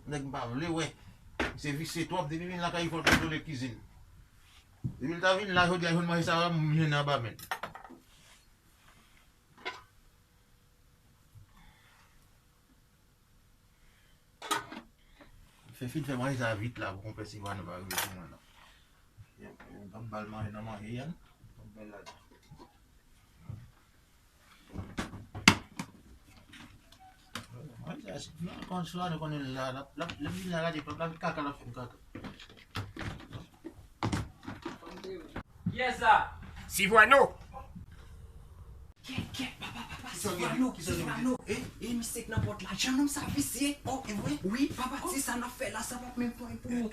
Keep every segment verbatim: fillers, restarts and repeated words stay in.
Nèg m pa vle wè. Misye visye twòp. Depi vin lakay li fò l kontrole kizin. Depi l ta vin la jodi a, jwenn manje sa a, m jwenn anba men l. Fè fin fè manje sa vit la pou konpè Silvano pa rive sou mwen la. Ban m ba l manje nan manje a. Ban m ba l ladan. Manje sa, si, non, kon Silvano konnen la, l ap, l ap, lè m vin la, gade, l ap lave kaka, l ap fè m kaka. Kiyès sa? Silvano. Kèt, kèt, papa, papa, Silvano, Silvano. E, e, misye k nan pòt la. Jan nonm sa visye. Oh, e vre? Wi, papa, ti sa n ap fè la, sa p ap menm pwen pou ou.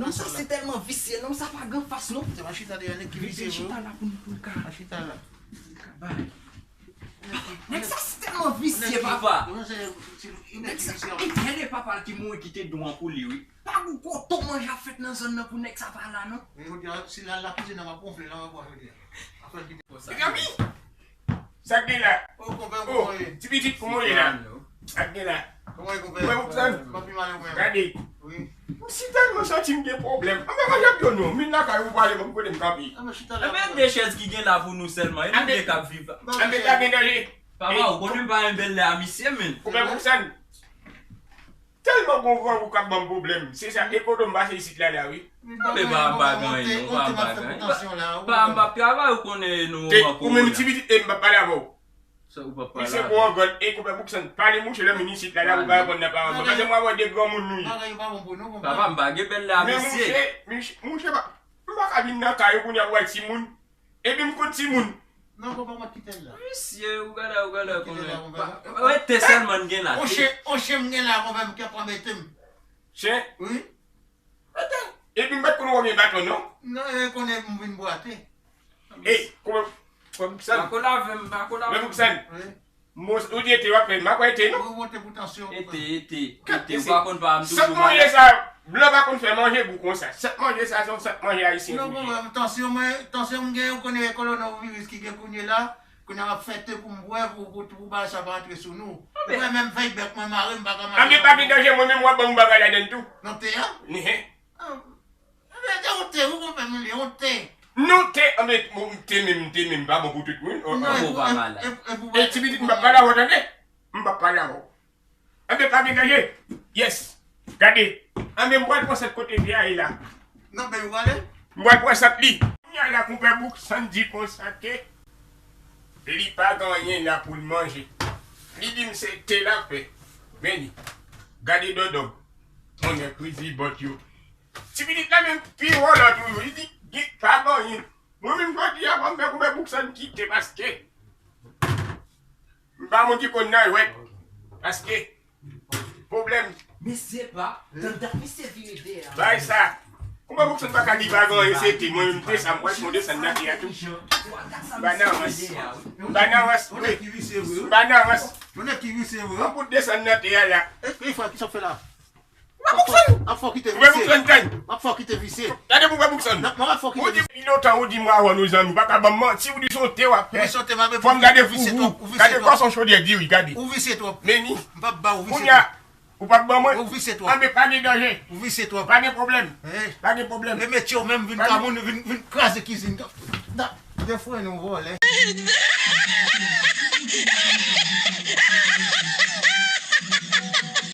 Non, sa se tèlman visye, non, sa pa gen fas, non. Demen chita deyò, nèg ki visye, vre. Chita la pou nou, pou nou ka. Chita la. Bay. Nèg sa se tèlman visye, papa. Nèg sa, e, gade papa l ki mouri kite dwa pou li, wi. Pa gou koton manje ap fèt nan zòn nan pou nèg sa pa la non. Men jodi a, si l al lakizin nan, m ap wonfle nan bwa jodi a. Afè l kite konsa. Mezanmi! Sa k gen la? Oh, konpè, oh, kòman w ye? Ti pitit, kòman w ye la? Sa k gen la? Kòman w ye, konpè? Konpè Bouksan? M pa pi mal, konpè. Gade. Wi. M si tèlman santi m gen pwoblèm. Anben, manje ap yo non. M vin lakay ou pale ban m kote m kanpe. Anben, chita la. Anben, de chèz ki gen la pou nou sèlman. E nou de k ap viv. Anben, pa gen danje. Papa, ou konnen m pa renmen bèl lè a misye, men. Konpè Bouksan? Tèlman gon grangou k ap ban m pwoblèm. Se sa, e kote m pase isit la la, wi. Anben, pa, m pa gen anyen, non, pa, m pa gen anyen. Pa, m p ap travay, ou konnen nou manke w la. Ou menm ti pitit, e m p ap pale avè w. Sa ou p ap pale avè m? Misye gon angann, e konpè Bouksan, pale mouche lè m vin isit la, la, ou pa reponn nan pawòl mwen. Paske mwen wè de granmoun nou ye. Papa, m pa gen bèl lè a mesye. Men mouche, mouche, mouche pa, m pa ka vin nan kay ou kounye a pou wè timoun. Epi m konn timoun. Non, konpè, mwen kite l la. Visye, ou gade, ou gade, konpè. Ou te sèlman gen la. On chen, on chen m gen la, konpè, m k ap anbete m. Chen? Wi. Epi m pa t konn wè w gen baton, non? Non, e konnen m vin bwate. Ey, konpè, konpè Bouksan. Pa kolave m, pa kolave m. Konpè Bouksan. Wi. Ou di ete w ap fè, m pa kwè ete non. Ou monte pou tansyon. Ete, ete, ete, ou pa konn pa m toujou malad. Sant manje sa, blan pa konn fè manje gou konsa. Sant manje sa, se yon sant manje ayisyen pou li ye. Non, konpè, tansyon mwen, tansyon m gen, ou konnen e kolonoviris ki gen kounye la, kounye a m ap fè te pou m bwè, pou, pou, pou bagay sa pa antre sou nou. Ou wè menm fèy bèk mwen mare, m pa ka mache. Anben, pa gen danje, mwen menm w ap ban m bagay ladann tou. Nan te a? Ni he. Anben, te, ou te, ou konpè m li, ou te. Non, te, anben, bon, te menm, te menm pa bon pou tout moun. Non, e pou, e, e pou, e ti pitit, m p ap pale avè w, tande? M p ap pale avè w. Anben, pa gen danje. Yes. Gade. Anben, m pral pran sant kote te a ye la. Nan, ben, ou prale? M pral pran sant li. Kounye a la, konpè Bouksan di konsa ke li pa gen anyen la pou l manje. Li di m se te l ap fè. Men li. Gade dòdòg. Monnè krizi bòt yo. Ti pitit la menm pi wòlò toujou. Li di, li pa gen anyen. Mwen menm jodi a, fò m fè konpè Bouksan kite paske m pa moun ki konn nan jwèt. Paske pwoblèm. Mesye pa, tann dat misye vire dèyè a. Bay sa. Konpè Bouksan pa ka di pa gen anyen, se te mwen menm te sa, m pral fon desann nan te a tou. M pa nan rans. M pa nan rans, wi. M pa nan rans. Monnè ki visye vre. Yon kout desann nan te a la. E, e frè, kisa w fè la? Konpè Bouksan! M ap fè w kite visye. Konpè Bouksan, tann. M ap fè w kite visye. Gade konpè Bouksan. Nan, mwen ap fè w kite visye. Ou di, depi lontan ou di m avè w nou zanmi, ou pa ka ban m manti, ou di se yon te w ap fè. Wi, se yon te m ap fè. Fò m gade figi w. Gade kòson chodyè diri, gade. Ou visye twòp. Men ni. M p ap ba w, ou visye twòp. Kounye a, ou p ap ban mwen? Ou visye twòp. Anben, pa gen danje. Ou visye twòp. Pa gen pwoblèm. Pa gen pwoblèm. E metye w menm vin ka moun, vin, vin kraze kizin. Da, de fren nou vòlè.